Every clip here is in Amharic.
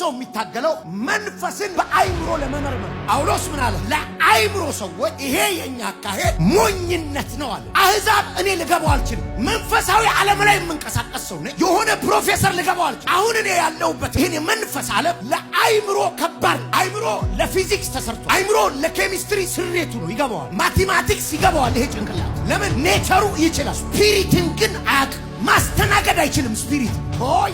ሰው የሚታገለው መንፈስን በአይምሮ ለመመርመር። ጳውሎስ ምን አለ? ለአይምሮ ሰዎች ይሄ የኛ አካሄድ ሞኝነት ነው አለ። አሕዛብ እኔ ልገባው አልችልም። መንፈሳዊ ዓለም ላይ የምንቀሳቀስ ሰው ነኝ። የሆነ ፕሮፌሰር ልገባው አልችልም። አሁን እኔ ያለሁበት ይህን የመንፈስ ዓለም ለአይምሮ ከባድ። አይምሮ ለፊዚክስ ተሰርቶ፣ አይምሮ ለኬሚስትሪ ስሬቱ ነው፣ ይገባዋል። Mathematics ይገባዋል። ይሄ ጭንቅላት ለምን nature ኡ ይችላል። Spirit ን ግን አያውቅም። ማስተናገድ አይችልም። Spirit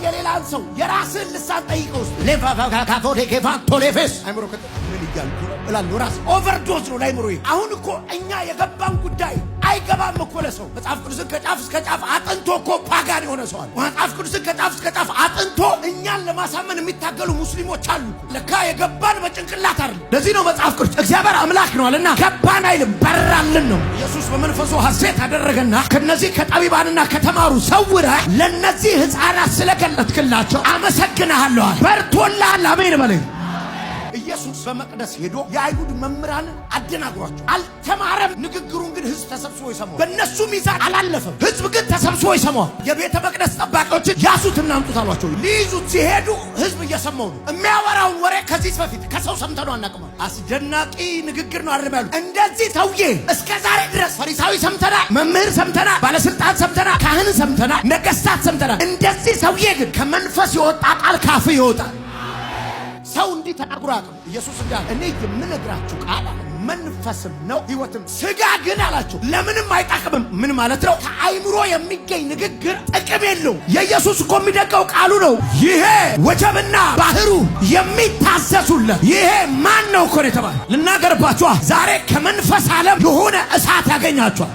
የሌላን ሰው የራስህን ልሳን ጠይቀው ውስጥ ሌፋካቶሌኬፋንቶሌፌስ አይምሮ ምን እያልኩ ነው እላለሁ። ራስ overdose ነው ለአይምሮ። አሁን እኮ እኛ የገባን ጉዳይ አይገባም እኮ ለሰው። መጽሐፍ ቅዱስን ከጫፍ እስከ ጫፍ አጥንቶ እኮ pagan የሆነ ሰው አለ። መጽሐፍ ቅዱስን ከጫፍ እስከ ጫፍ አጥንቶ እኛን ለማሳመን የሚታገሉ ሙስሊሞች አሉ። ለካ የገባን በጭንቅላት አይደለም። ለዚህ ነው መጽሐፍ ቅዱስ እግዚአብሔር አምላክ ነው አለና ገባን አይልም፣ በራልን ነው። ኢየሱስ በመንፈሱ ሐሴት አደረገና ከነዚህ ከጠቢባንና ከተማሩ ሰውረህ ለነዚህ ሕፃናት ስለገለጥክላቸው አመሰግንሃለሁ። በርቶልሃል። አሜን በለኝ። ኢየሱስ በመቅደስ ሄዶ የአይሁድ መምህራንን አደናግሯቸው አልተማረም። ንግግሩን ግን ሕዝብ ተሰብስቦ ይሰማዋል። በእነሱ ሚዛን አላለፈም። ሕዝብ ግን ተሰብስቦ ይሰማዋል። የቤተ መቅደስ ጠባቂዎችን ያዙት እናምጡት አሏቸው። ሊይዙት ሲሄዱ ሕዝብ እየሰማው ነው። የሚያወራውን ወሬ ከዚህ በፊት ከሰው ሰምተነው አናውቅም። አስደናቂ ንግግር ነው አይደለም ያሉት። እንደዚህ ሰውዬ እስከ ዛሬ ድረስ ፈሪሳዊ ሰምተናል፣ መምህር ሰምተናል፣ ባለስልጣን ሰምተናል፣ ካህን ሰምተናል፣ ነገስታት ሰምተናል። እንደዚህ ሰውዬ ግን ከመንፈስ የወጣ ቃል ካፍ ይወጣል። ሰው እንዲህ ተናግሮ አያውቅም። ኢየሱስ እንዲህ አለ፣ እኔ የምነግራችሁ ቃል አለ መንፈስም ነው ሕይወትም፣ ስጋ ግን አላቸው ለምንም አይጠቅምም። ምን ማለት ነው? ከአይምሮ የሚገኝ ንግግር ጥቅም የለውም። የኢየሱስ እኮ የሚደንቀው ቃሉ ነው። ይሄ ወጀብና ባህሩ የሚታዘዙለት ይሄ ማን ነው እኮ ነው የተባለ። ልናገርባችኋ፣ ዛሬ ከመንፈስ ዓለም የሆነ እሳት ያገኛችኋል።